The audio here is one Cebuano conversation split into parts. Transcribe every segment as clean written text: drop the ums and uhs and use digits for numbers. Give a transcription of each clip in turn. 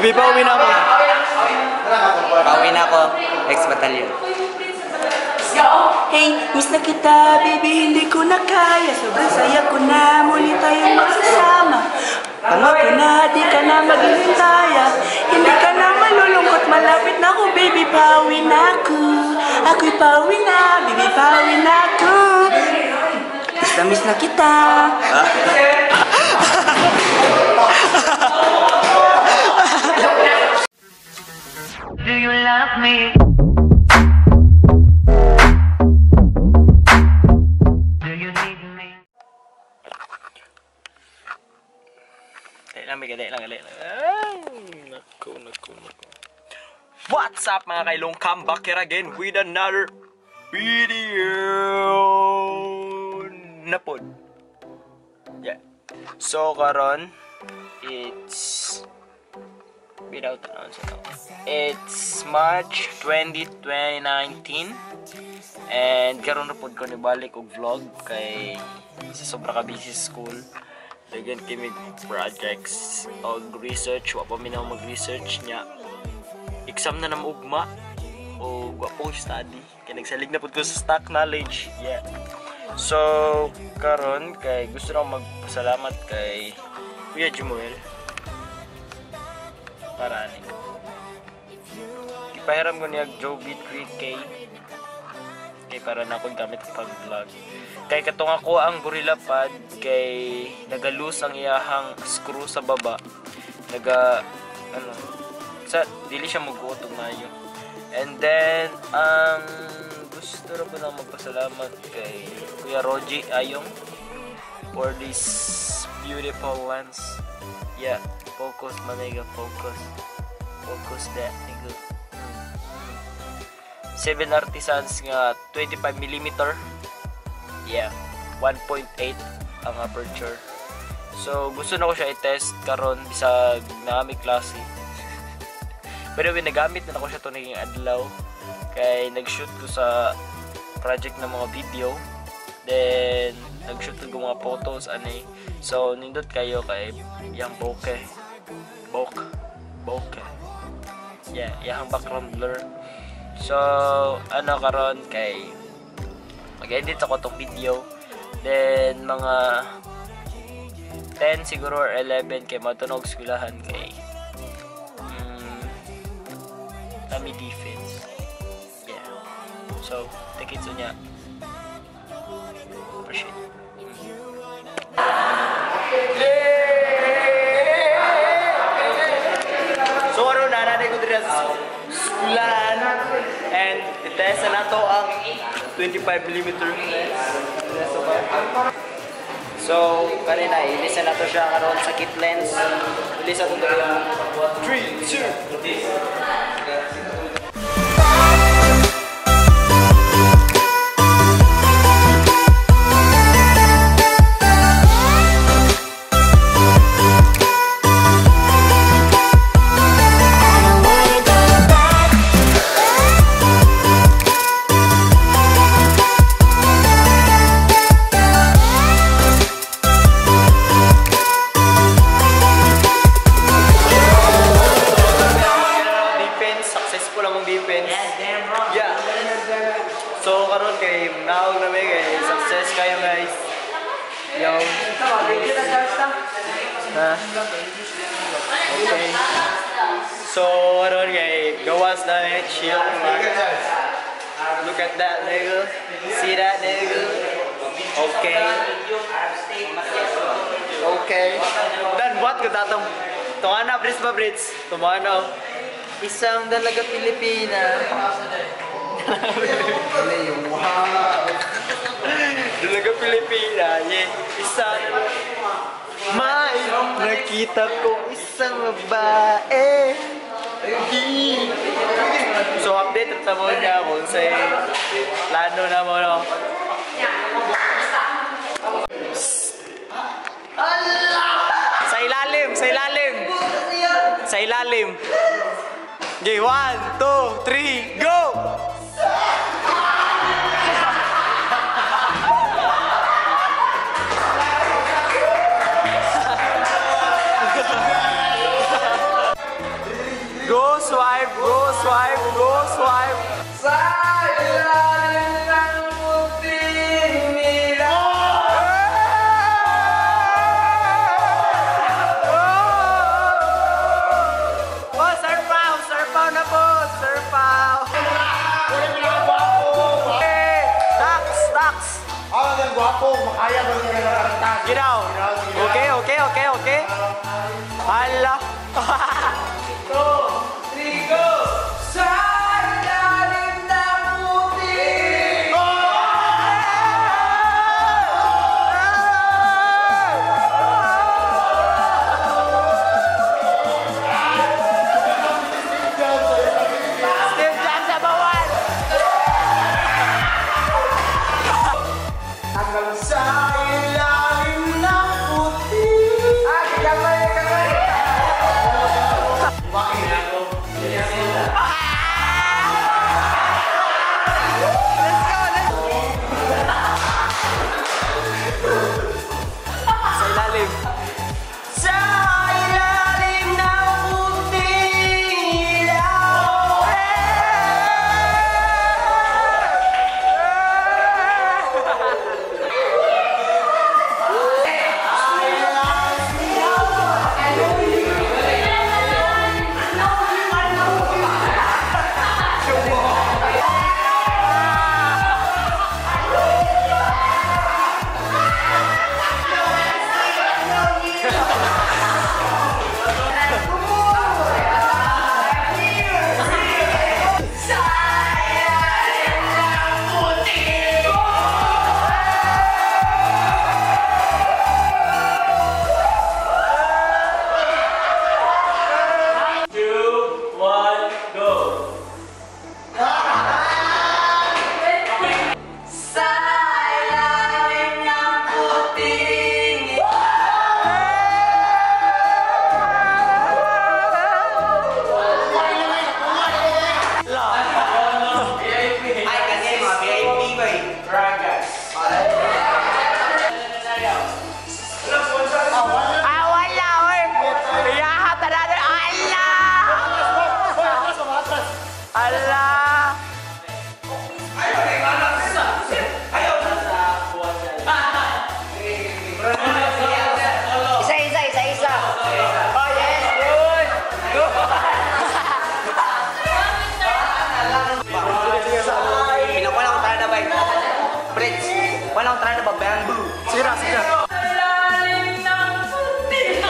Baby, pauwi na ako. Pauwi na ako, ex-batalyon. Hey, miss na kita, baby, hindi ko na kaya. Sobrang saya ko na, muli tayong magsasama. Pangako na, di ka na maghihintaya. Hindi ka na malulungkot, malapit na ako, baby, pauwi na ako. Ako'y pauwi na, baby, pauwi na ako. Miss na miss na kita. Do you love me? Do you need me? Dali lang. Ay, naku. What's up, mga kailong? Come back here again with another video na pod. Yeah. So, karon it's without announcement. It's March 20, 2019. And karon na pod ko nibalik og vlog kay sa sobra ka busy school. Dagan kami projects og research, wa pa mi na mag-research nya. Exam na nam ugma og wa po study kay nagsalig na pud ko sa stock knowledge. Yeah. So karon kay gusto na akong magpasalamat kay Kuya Jimuel para ani. Ipahiram ko niya Joby 3K kay para na akong gamit pag vlog. Kay katong ako ang Gorilla Pad kay nagalus ang iyahang screw sa baba. Naga ano sa dili siya muguot og maayo. And then ang gusto ra po na magpasalamat kay Kuya Roji Ayong for this beautiful lens. Yeah, focus my nigga, focus. Focus that nigga. 7 Artisans nga 25mm. Yeah, 1.8 ang aperture. So gusto na ko siya i-test karon bisag naami klase. Pero nagamit na ako siya to naging adlaw kay nag-shoot ko sa project ng mga video. Then nag-shoot ko mga photos ani. So nindot kayo kay yang bokeh. Bokeh. Yeah, yang background blur. So ano karon kay mag-edit ako tong video. Then mga 10 siguro or 11 kay matunog eskwelahan kay kami defense. Yeah. So take it so niya. Appreciate. So ano na nanay ko diri sa eskwelahan and i-test na nato ang 25mm lens. So kanina ilisa na to siya karon sa kit lens. Ilisa to diri 3 2 So karon kay naog na may kay success kayo guys. Yo. Ha? Okay. So karon kay gawas na eh, chill. Look at that nigga. See that nigga? Okay. Okay. Dan what ko tatong tungana bridge ba bridge? Tumana. Isang dalaga Pilipina. Dalaga Pilipina, yeah. Isang may nakita ko isang babae. So update ta mo niya kung sa plano na mo no. Sa ilalim, sa ilalim. Sa ilalim. Okay, 1, 2, 3, go! swipe, go, swipe, go, swipe. Sa ilalim ng puting ilaw. Oh, Sir Pao! Sir Pao na po! Sir Pao! Hey! Tax! Tax! Ah, ang gwapo, makaya ba niya ng karantas? Ginaw! Okay, okay, okay, okay. Hala! 2, 3, go! Sa ilalim ng puting Steve Jobs sa bawal! Hanggang sa ilalim ng puti. Ah, kamay, kamay! Let's go! Let's Sa ilalim. Sa ilalim ng puting ilaw. Sa ilalim ng puting Ay, kasi mga VIP ba eh. Ah, wala, oy! Iyaha, tanan! Ala! Ala! Isa, isa, isa, isa. Oh, yes! Good! Good! Pinakuha ko tara na ba? Fritz, wala akong tara na ba? Bamboo. Sige na, sige na. Ilalim ng puting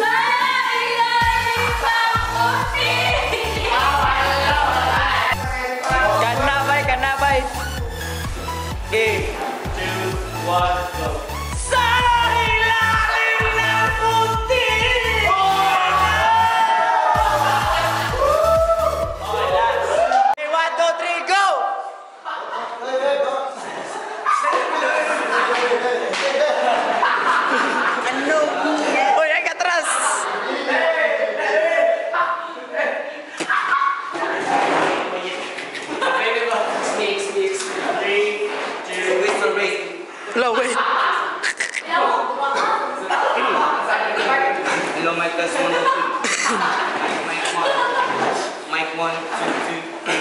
Sa ilalim ng puting Kanabay, kanabay! Okay. 2, 1, go! Sa ilalim ng puti! Okay, 1, 2, 3, go! Ano? Uy, ay, katras! Wait for break. Hello, wait. Hello, mic test 1, 2, 3. Mic 1. Mic 1, 2, 2.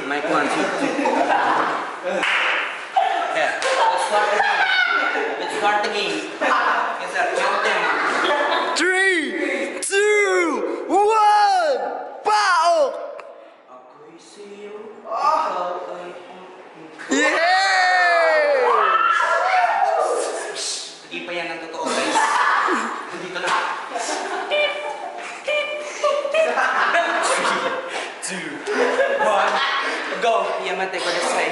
Mic 1, 2, 2. Yeah. Let's start the game. Let's start the game. Yes, sir. Count down. 3, 2, 1, Paok! Ako'y sa'yo, ikaw ay Yeah! Hindi pa yan ang totoo, guys. Dito na. 3, 2, 1, go! Yamate kudasai.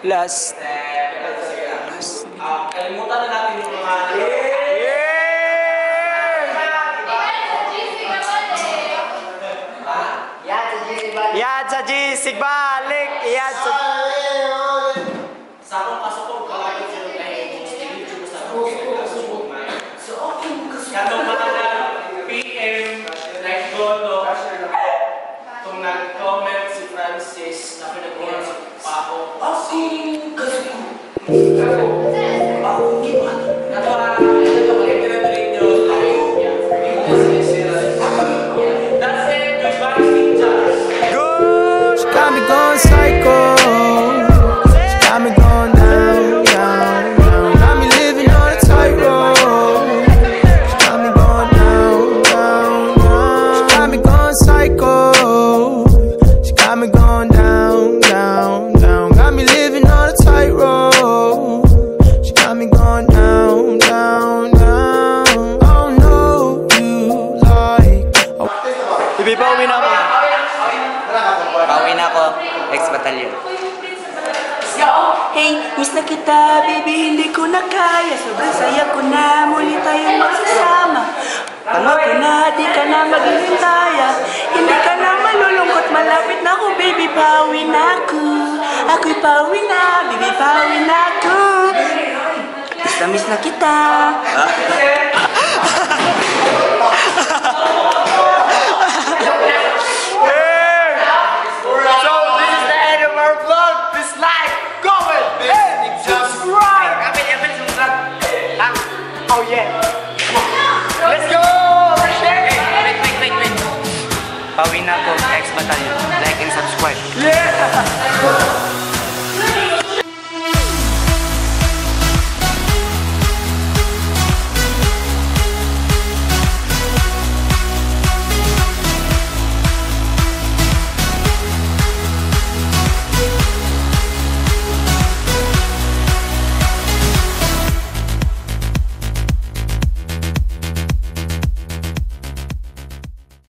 Last. Kalimutan na natin yung mga Yeah! Yan sa G, sigbalik! Yan sa... Sa akong She got me going psycho. She got me going down, down, down. Got me living on a tightrope. She got me going down, down, down. She got me going psycho. She got me going down, down, down. Got me living on a tightrope. She got me going down, down, down. Oh no, you like. Bibi, pauwi na ako. Pauwi na ako, ex-batalyon. Hey, miss na kita, baby, hindi ko na kaya. Sobrang saya ko na, muli tayong magsasama. Pangako na, di ka na maghihintaya. Hindi ka na malulungkot, malapit na ako, baby, pauwi na ako. Ako'y pauwi na, baby, pauwi na ako. Miss na miss na kita.